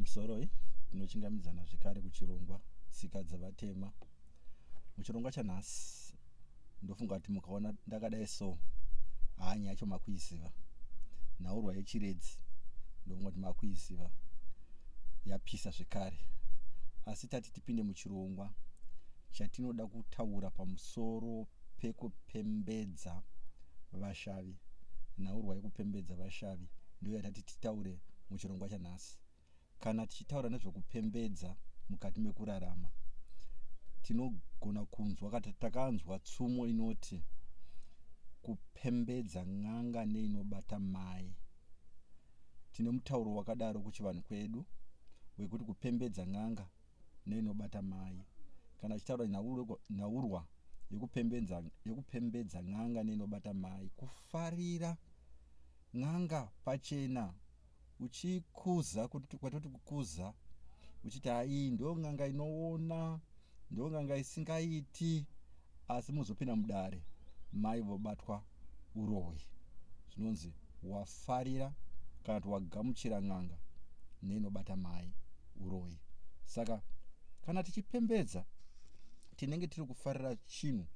Pamusoroi, tinochingamidzana zvekare kuchirongwa Tsika Dzevatema. Muchirongwa chanhasi ndofunga kuti mukaona ndakadai so, haa nyaya yacho makuiziva. Nhaurwa yechiredzi ndofunga kuti makuiziva yapisa zvekare. Asi tati tipinde muchirongwa chatinoda kutaura pamusoro pekupembedza vashavi. Nhaurwa yekupembedza vashavi ndiyo yatati titaure muchirongwa chanhasi. Kana tichitaura nezvekupembedza mukati mekurarama, tinogona kunzwa kana takanzwa tsumo inoti kupembedza n'anga neinobata mai. Tine mutauro wakadaro kuchivanhu kwedu wekuti kupembedza n'anga neinobata mai. Kana tichitaura nhaurwa yekupembedza, yekupembedza n'anga neinobata mai, kufarira n'anga pachena uchikuza kwatoti kukuza uchiti hai ndo n'anga inoona ndo n'anga isingaiti asi muzopinda mudare mai vobatwa uroyi zvinonzi wafarira kana kuti wagamuchira n'anga neinobata mai uroyi saka kana tichipembedza tinenge tiri kufarira chinhu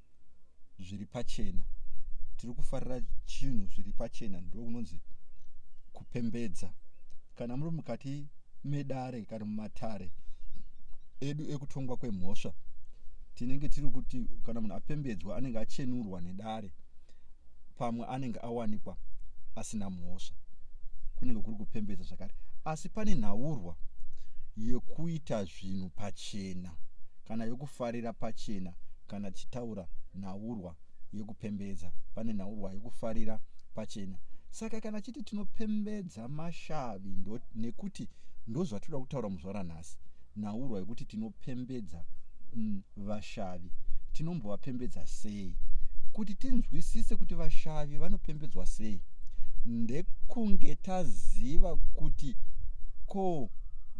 zviri pachena tiri kufarira chinhu zviri pachena ndokunonzi kupembedza kana muri mukati medare kana mumatare edu ekutongwa kwemhosva tinenge tiri kuti kana munhu apembedzwa anenge achenurwa nedare pamwe anenge awanikwa asina mhosva kunenge kuri kupembedza zvakare asi pane nhaurwa yekuita zvinhu pachena kana yokufarira pachena kana tichitaura nhaurwa yekupembedza pane nhaurwa yekufarira pachena saka kana chiti tinopembedza mashavi ndo, nekuti ndozvatinoda kutaura muzuva ranhasi nhaurwa yekuti tinopembedza mm, vashavi tinombovapembedza sei kuti tinzwisise kuti vashavi vanopembedzwa sei ndekunge taziva kuti ko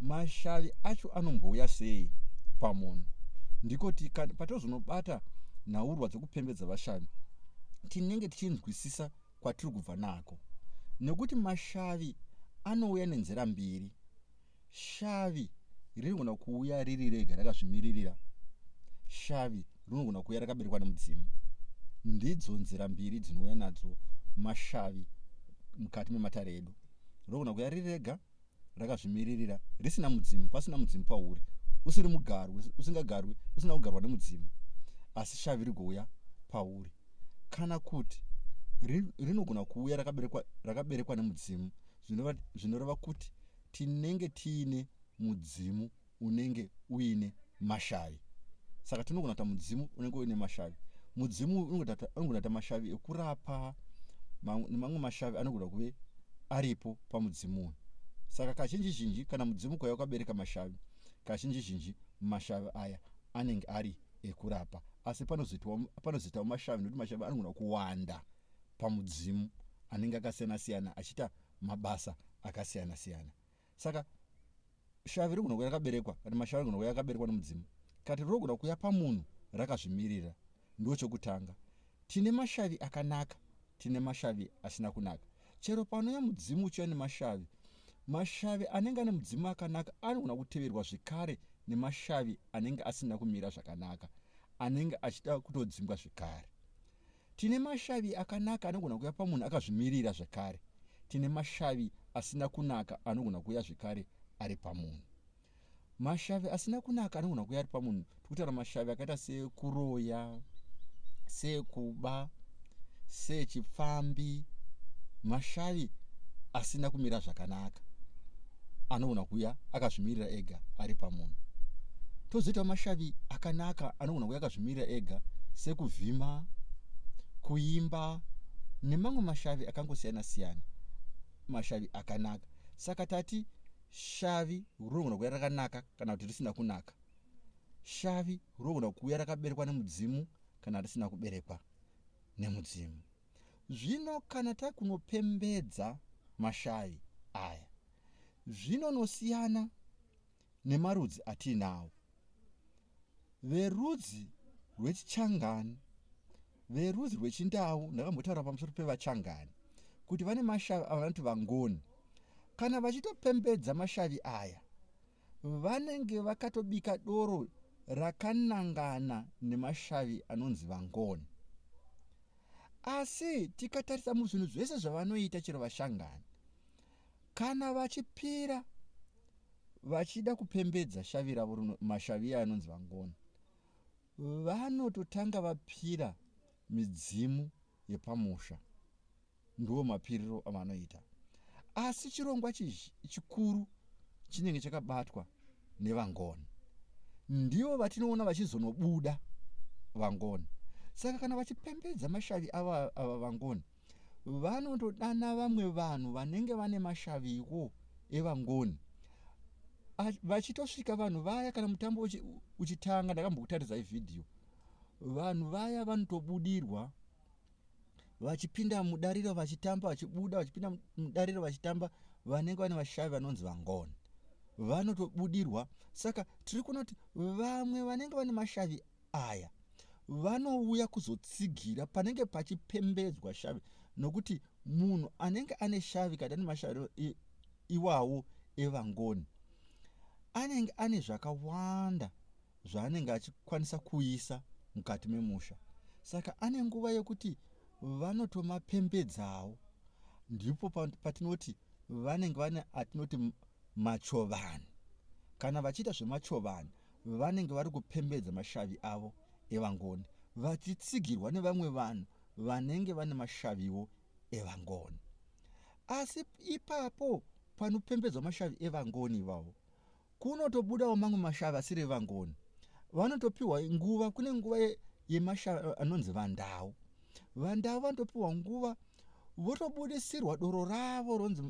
mashavi acho anombouya sei pamunhu ndikoti patozonobata nhaurwa dzekupembedza vashavi tinenge tichinzwisisa kwatiri kubva nako nekuti mashavi anouya nenzira mbiri shavi rinogona kuuya riri rega rakazvimiririra shavi rinogona kuuya rakaberekwa nemudzimu ndidzo nzira mbiri dzinouya nadzo mashavi mukati mematare edu rinogona kuuya riri rega rakazvimiririra risina mudzimu pasina mudzimu pauri usiri mugarwi usingagarwi usina kugarwa nemudzimu asi shavi rigouya pauri kana kuti rinogona kuuya rakaberekwa, rakaberekwa nemudzimu zvinoreva kuti tinenge tiine mudzimu unenge uine mashavi saka tinogona kuita mudzimu unenge uine mashavi mudzimu unogona kuita mashavi ekurapa nemamwe mashavi anogona kuve aripo pamudzimu uyu saka kazhinji zhinji kana mudzimu ukauya wakabereka mashavi kazhinji zhinji mashavi aya anenge ari ekurapa asi panozoitawo mashavi nekuti mashavi anogona kuwanda pamudzimu anenge akasiyana siyana achiita mabasa akasiyana siyana saka shavi rigona kuya rakaberekwa kana mashavi anogona kuya akaberekwa nomudzimu kati rinogona kuya pamunhu rakazvimirira ndo chokutanga tine mashavi akanaka tine mashavi asina kunaka chero panouya mudzimu uchiuya nemashavi mashavi anenge ane mudzimu akanaka anogona kuteverwa zvekare nemashavi anenge asina kumira zvakanaka anenge achida kutodzingwa zvekare Tine mashavi akanaka anogona kuuya pamunhu akazvimirira zvekare. Tine mashavi asina kunaka anogona kuuya zvekare ari pamunhu. Mashavi asina kunaka anogona kuuya ari pamunhu. Tikutaura mashavi akaita sekuroya, sekuba, sechipfambi, mashavi asina kumira zvakanaka anogona kuuya akazvimirira ega ari pamunhu. Tozoitawo mashavi akanaka anogona kuuya akazvimirira ega sekuvhima, kuimba nemamwe mashavi akangosiyana siyana, mashavi akanaka. Saka tati shavi rinogona kuuya rakanaka kana kuti risina kunaka. Shavi rinogona kuuya rakaberekwa nemudzimu kana risina kuberekwa nemudzimu. Zvino kana takunopembedza mashavi aya zvinonosiyana nemarudzi atiinawo. Verudzi rwechiChangani, verudzi rwechiNdau, ndakambotaura pamusoro pevaChangani kuti vane mashavi avanoti vaNgoni. Kana vachitopembedza mashavi aya, Vanenge vakatobika doro rakanangana nemashavi anonzi vangoni. Asi tikatarisa muzvinhu zvese zvavanoita chero vashangani, kana vachipira vachida kupembedza shavi ravo mashavi iye anonzi vangoni, vanototanga vapira midzimu yepamusha. Ndiwo mapiriro avanoita. Asi chirongwa chikuru chinenge chakabatwa nevangoni. Ndivo vatinoona vachizonobuda vangoni. Saka kana vachipembedza mashavi ava, ava vangoni, vanotodana vamwe vanhu vanenge vane mashaviwo evangoni. Vachitosvika vanhu vaya kana mutambo uchitanga, ndakambokutaridzai vhidhiyo, vanhu vaya vanotobudirwa vachipinda mudariro vachitamba vachibuda vachipinda mudariro vachitamba vanenge vane vashavi vanonzi vangoni vanotobudirwa saka tiri kuona kuti vamwe vanenge vane mashavi aya vanouya kuzotsigira panenge pachipembedzwa shavi nokuti munhu anenge ane shavi kana ane mashavi iwawo evangoni anenge ane zvakawanda zvaanenge achikwanisa kuisa mukati memusha saka ane nguva yekuti vanotomapembedzawo ndipo patinoti vanenge vane atinoti machovani kana vachiita zvemachovani vanenge vari kupembedza mashavi avo evangoni vachitsigirwa nevamwe vanhu vanenge vane mashaviwo evangoni asi ipapo panopembedzwa mashavi evangoni ivavo Kunotobudawo mamwe mashavi asiri evaNgoni. Vanotopiwa nguva, kune nguva yemashavi anonzi vaNdau. VaNdau vanotopiwa nguva votobudisirwa doro ravo ronzi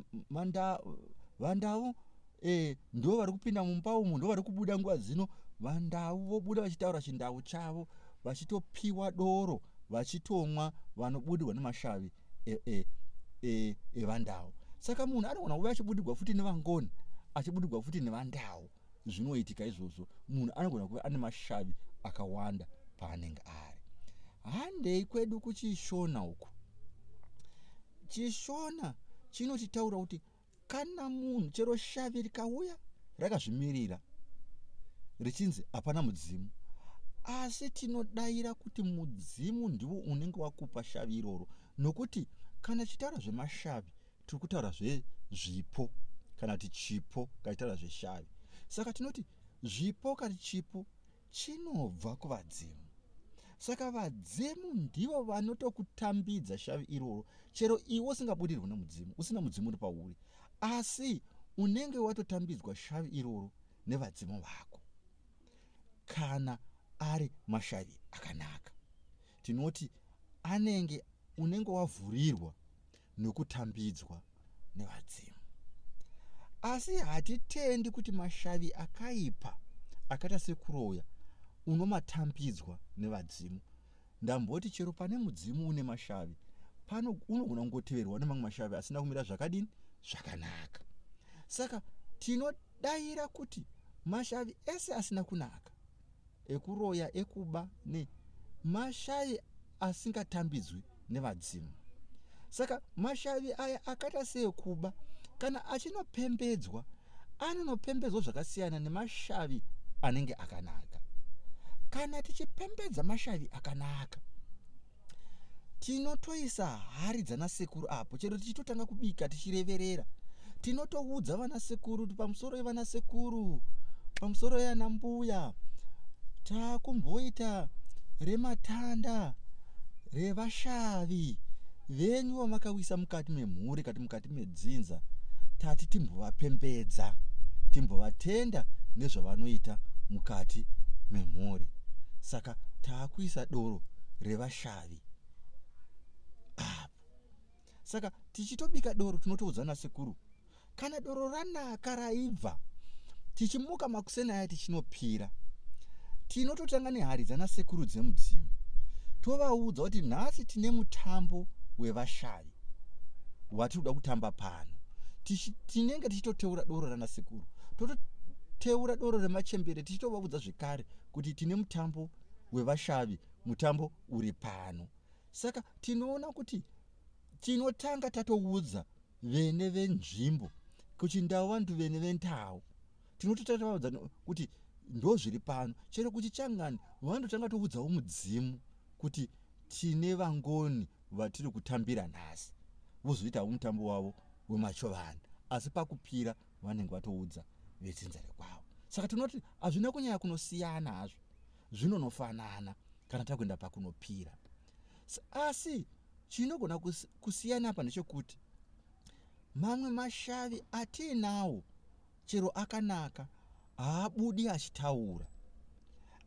vaNdau eh, ndo vari kupinda mumba umu ndo vari kubuda nguva dzino. VaNdau vobuda vachitaura chiNdau chavo vachitopiwa doro vachitomwa vanobudirwa nemashavi evaNdau. E, e, e saka munhu anogona kuva achibudirwa futi nevangoni achibudirwa futi nevandau zvinoitika izvozvo munhu anogona kuva ane mashavi akawanda paanenge ari handei kwedu kuchishona uku chishona chinotitaura kuti Kana munhu chero shavi rikauya rakazvimirira richinzi hapana mudzimu, asi tinodaira kuti mudzimu ndiwo unenge wakupa shavi iroro, nokuti kana tichitaura zvemashavi tiri kutaura zvezvipo kana kuti chipo kana tichitaura zveshavi. Saka tinoti zvipo kana chipo chinobva kuvadzimu. Saka vadzimu ndivo vanotokutambidza shavi iroro chero iwe usingabudirwi nemudzimu, usina mudzimu uri pauri, asi unenge watotambidzwa shavi iroro nevadzimu vako. Kana ari mashavi akanaka, tinoti anenge unenge wavhurirwa nokutambidzwa nevadzimu. Asi hatitendi kuti mashavi akaipa akaita sekuroya unomatambidzwa nevadzimu. Ndamboti chero pane mudzimu une mashavi pano unogona kungoteverwa nemamwe mashavi asina kumira zvakadini zvakanaka. Saka tinodaira kuti mashavi ese asina kunaka ekuroya, ekuba ne mashavi asingatambidzwi nevadzimu. Saka mashavi aya akaita seekuba kana achinopembedzwa anonopembedzwa zvakasiyana nemashavi anenge akanaka. Kana tichipembedza mashavi akanaka tinotoisa hari dzanasekuru apo chero tichitotanga kubika tichireverera tinotoudza vanasekuru kuti pamusoro yevanasekuru pamusoro yana mbuya takumboita rematanda revashavi venyu vamakawisa mukati memhuri kati mukati medzinza tati timbovapembedza timbovatenda nezvavanoita mukati memhuri saka taakuisa doro revashavi apo saka tichitobika doro tinotoudza nasekuru kana doro ranaka raibva tichimuka makuseni aya tichinopira tinototanga nehari dzanasekuru dzemudzimu tovaudza kuti nhasi tine mutambo wevashavi watiri kuda kutamba pano tinenge tichitoteura doro ranasekuru tototeura doro remachembere tichitovaudza zvekare kuti tine mutambo wevashavi mutambo uri pano saka tinoona kuti tinotanga tatoudza vene venzvimbo kuchindau vantu vene ventau. Tinototataudza kuti ndozviri pano. Chero kuchichangani vanototanga toudzawo mudzimu kuti tine vangoni vatiri kutambira nhasi, vozoitawo mutambo wavo wemachovani, asi pakupira vanenge vatoudza vedzinza rekwavo. Saka tinoti hazvina kunyanya kunosiyana hazvo, zvinonofanana kana takuenda pakunopira. Asi chinogona kusiyana apa ndechekuti mamwe mashavi atiinawo chero akanaka haabudi achitaura,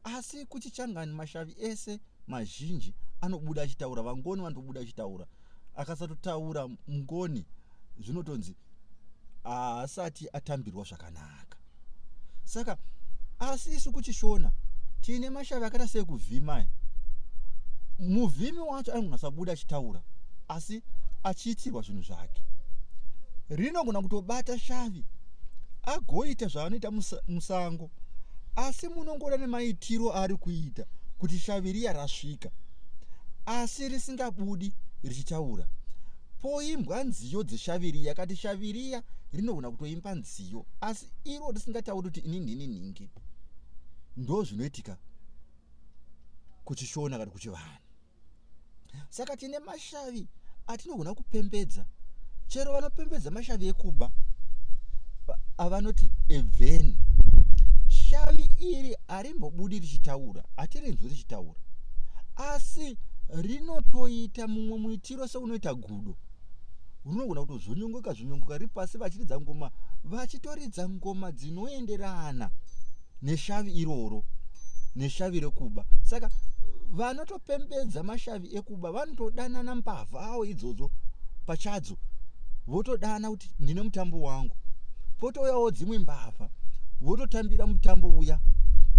asi kuchichangani mashavi ese mazhinji anobuda achitaura. Vangoni vanotobuda achitaura, akasatotaura mungoni zvinotonzi haasati atambirwa zvakanaka. Saka asi isu kuchishona tine mashavi akaita seekuvhima. Muvhimi wacho anogona kusabuda achitaura, asi achiitirwa zvinhu zvake. Rinogona kutobata shavi agoita zvaanoita musango, asi munongoda nemaitiro aari kuita kuti shavi riya rasvika, asi risingabudi richitaura. Poimbwa nziyo dzeshavi riya, kati shavi riya rinogona kutoimba nziyo, asi iro risingatauri kuti ini ndini nhingi. Ndo zvinoitika kuchishona kana kuchivanhu. Saka tine mashavi atinogona kupembedza. Chero vanopembedza mashavi ekuba avanoti ebveni, shavi iri harimbobudi richitaura, hatirinzwi richitaura, asi rinotoita mumwe muitiro seunoita gudo. Rinogona kutozvonyongoka zvonyongoka riri pasi, vachiridza ngoma, vachitoridza ngoma dzinoenderana neshavi iroro, neshavi rekuba. Saka vanotopembedza mashavi ekuba vanotodanana mbavha awo idzodzo pachadzo, votodana kuti ndine mutambo wangu. Potouyawo dzimwe mbavha vototambira mutambo uya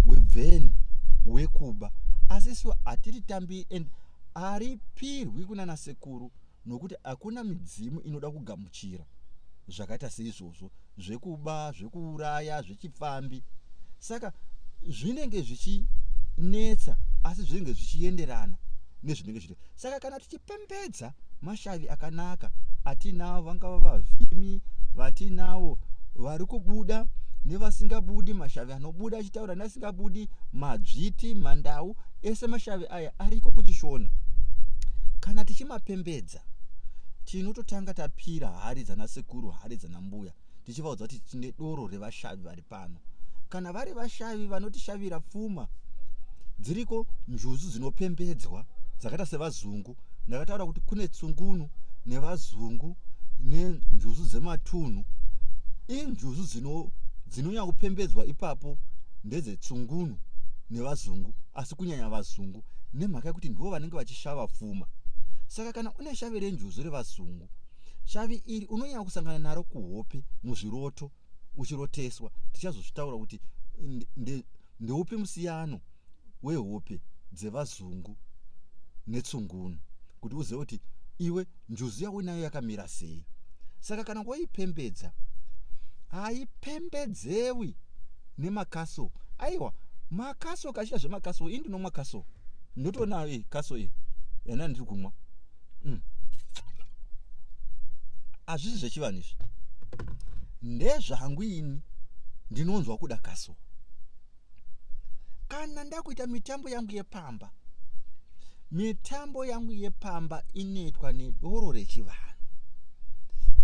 webveni wekuba, asi isu hatiritambi and haripirwi kunana sekuru, nokuti hakuna midzimu inoda kugamuchira zvakaita seizvozvo zvekuba, zvekuuraya, zvechipfambi. Saka zvinenge zvichinetsa, asi zvinenge zvichienderana nezvinenge zviri. Saka kana tichipembedza mashavi akanaka atinawo, vangava vavhimi vatinawo vari kubuda nevasingabudi, mashavi anobuda achitaura neasingabudi, madzviti, mandau, ese mashavi aya ariko kuchishona. Kana tichimapembedza tinototanga tapira hari dzanasekuru, hari dzanambuya, tichivaudza kuti tine doro revashavi vari pano. Kana vari vashavi vanotishavira pfuma, dziriko njuzu dzinopembedzwa dzakaita sevazungu. Ndakataura kuti kune tsungunu nevazungu nenjuzu dzematunhu. Injuzu dzinonyanya kupembedzwa ipapo ndedzetsungunu nevazungu, asi kunyanya vazungu, nemhaka yekuti ndivo vanenge vachishava pfuma. Saka kana une shavi renjuzu revazungu, shavi iri unonyanya kusangana naro kuhope, muzviroto, uchiroteswa. Tichazozvitaura kuti ndeupi musiyano wehope dzevazungu netsungunu, kuti uzive kuti iwe njuzu yauinayo yakamira sei. Saka kana waipembedza, haipembedzewi nemakaso. Aiwa, makaso kachiita zvemakaso, ini ndinomwa kaso, ndotonayo iyi kaso iyi yana ndiri kumwa. Hazvisi zvechivanhu izvi, ndezvangu ini, ndinonzwa kuda kaso. Kana ndakuita mitambo yangu yepamba, mitambo yangu yepamba inoitwa nedoro rechivanhu,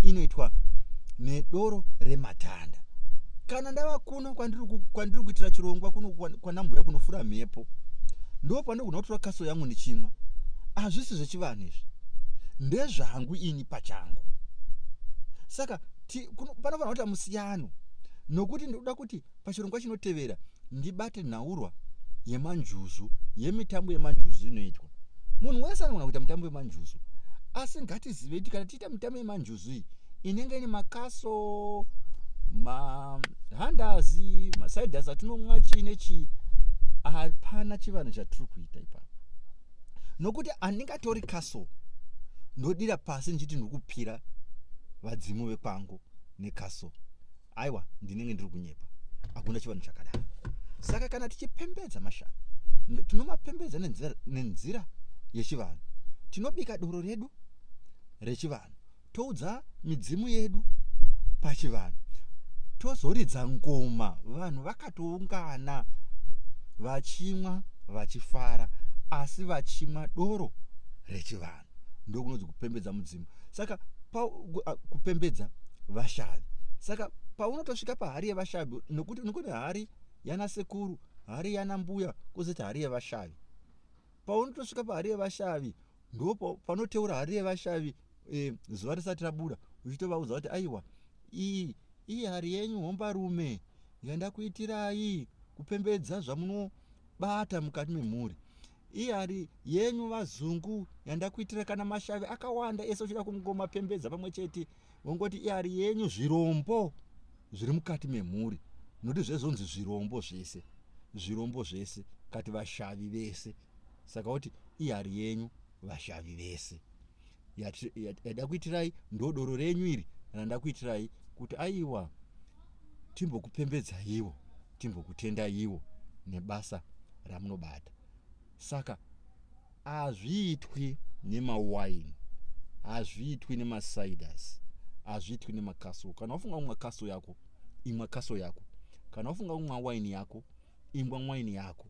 inoitwa nedoro rematanda. Kana ndava kuno kwandiri kuitira chirongwa kuno kwanambuya kunofura mhepo, ndo pandogona kutora kaso yangu ndichimwa. Hazvisi zvechivanhu izvi, ndezvangu ini pachangu. Saka panofanira kuita musiyano, nokuti ndinoda kuti pachirongwa chinotevera ndibate nhaurwa yemanjuzu, yemitambo yemanjuzu inoitwa. Munhu wese anogona kuita mutambo wemanjuzu, asi ngatizivei kuti kana tichiita mitambo yemanjuzu iyi inenge ine makaso, mahandazi, masaidhasi atinomwa, chii nechii, hapana chivanhu chatiri kuita ipapo, nokuti handingatori kaso ndodira pasi ndichiti ndiri kupira vadzimu vekwangu nekaso. Aiwa, ndinenge ndiri kunyepa, hakuna chivanhu chakadaro. Saka kana tichipembedza mashavi, tinomapembedza nenzira yechivanhu. Tinobika doro redu rechivanhu, toudza midzimu yedu pachivanhu. Tozoridza ngoma vanhu vakatoungana vachimwa vachifara asi vachimwa doro rechivanhu. Ndokunonzi kupembedza mudzimu. Saka pa, kupembedza vashavi. Saka paunotosvika pahari yevashavi nokuti unokone hari yana sekuru, hari yana mbuya, kwozoita hari yevashavi. Paunotosvika pahari yevashavi ndipo panoteura hari yevashavi e, zuva risati rabuda uchitovaudza kuti aiwa iyi iyi hari yenyu hombarume yandakuitirai kupembedza zvamunobata mukati memhuri iyi hari yenyu vazungu yandakuitira kana mashavi akawanda ese uchida kungomapembedza pamwe chete wongoti ihari yenyu zvirombo zviri mukati memhuri nokuti zvezonzi zvirombo zvese zvirombo zvese kati vashavi vese saka woti ihari yenyu vashavi vese yadakuitirai ndodoro renyu iri randakuitirai kuti aiwa timbokupembedzaiwo timbokutendaiwo nebasa ramunobata saka hazviitwi nemawaini hazviitwi nemaciders hazviitwi nemakaso kana wafunga kumwa kaso yako imwa kaso yako kana wafunga kumwa waini yako imwa waini yako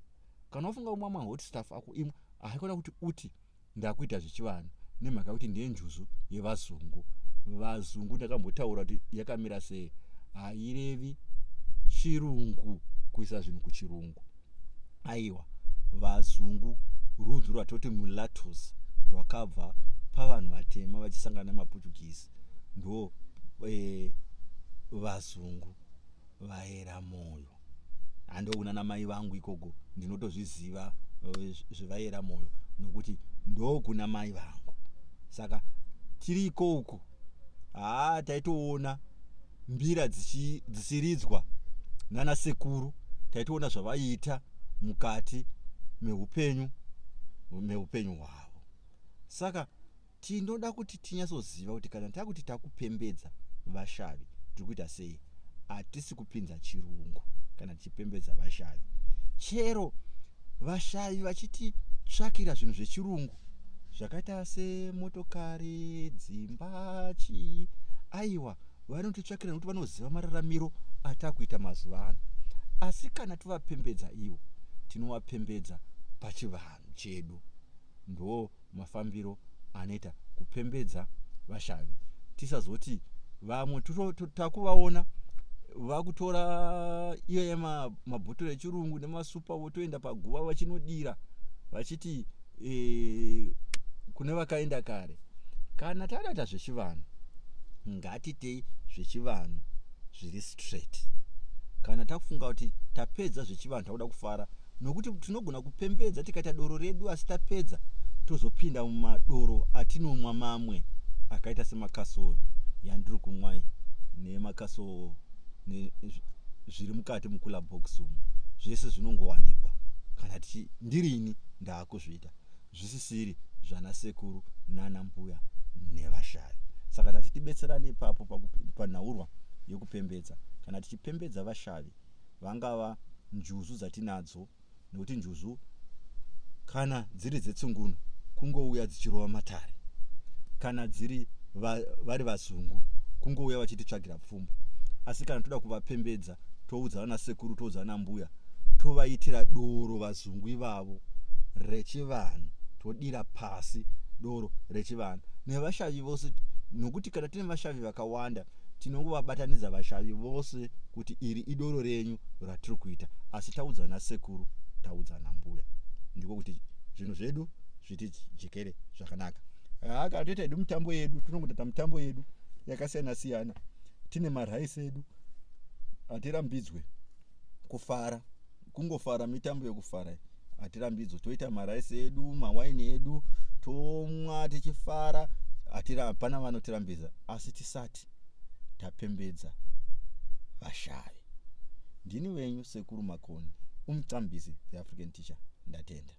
kana wafunga kumwa mahot stuff ako imwa haikona kuti uti ndakuita zvechivanhu nemhaka yekuti ndiye njuzu yevazungu vazungu ndakambotaura kuti yakamira sei hairevi chirungu kuisa zvinhu kuchirungu aiwa vazungu rudzi rwatoti mulatos rwakabva pavanhu vatema vachisangana nemaportuguese ndo e, vazungu vaera moyo handokuna namai vangu ikoko ndinotozviziva eh, zvevaera moyo nokuti ndokuna mai vangu saka tiri ikoko haa taitoona mbira dzichiridzwa nana sekuru taitoona zvavaiita mukati meupenyu meupenyu hwavo saka Tinoda kuti tinyatsoziva kuti kana takuti takupembedza vashavi tiri kuita sei. Hatisi kupinza chirungu kana tichipembedza vashavi. Chero vashavi vachititsvakira zvinhu zvechirungu zvakaita semotokari, dzimba, chii, aiwa vanotitsvakira nekuti vanoziva mararamiro atakuita mazuva ano. Asi kana tovapembedza ivo, tinovapembedza pachivanhu chedu. Ndo mafambiro anoita kupembedza vashavi tisazoti vamwe takuvaona vakutora iyo yemabhotoro echirungu nemasupa votoenda paguva vachinodira vachiti e, kune vakaenda kare kana tadata zvechivanhu ngatitei zvechivanhu zviri straight kana takufunga kuti tapedza zvechivanhu takuda kufara nokuti tinogona kupembedza tikaita doro redu asi tapedza tozopinda mumadoro atinomwa mamwe akaita semakaso yandiri kumwa nemakaso zviri mukati mukula box umu zvese zvinongowanikwa kana tichi ndirini ndaakuzviita zvisisiri zvana sekuru nana mbuya nevashavi saka tati tibetserane ipapo panhaurwa yekupembedza kana tichipembedza vashavi vangava njuzu dzatinadzo nekuti njuzu kana dziri dzetsungunu kungouya dzichirova matare kana dziri va, vari vazungu kungouya vachititsvagira pfumba asi kana toda kuvapembedza toudza vana sekuru toudza vana mbuya tovaitira doro vazungu ivavo rechivanhu todira pasi doro rechivanhu nevashavi vose nokuti kana tine vashavi vakawanda tinongovabatanidza vashavi vose kuti iri idoro renyu ratiri kuita asi taudza nasekuru taudza nambuya ndiko kuti zvinhu zvedu zvitijekere zvakanaka haa kana toita hedu mitambo yedu tinongotoita mitambo yedu yakasiyana siyana tine maraisi edu hatirambidzwe kufara kungofara mitambo yekufara hatirambidzwe toita maraisi edu mawaini edu tomwa tichifara hapana vanotirambidza asi tisati tapembedza vashavi ndini wenyu sekuru makoni umcambisi the african teacher ndatenda.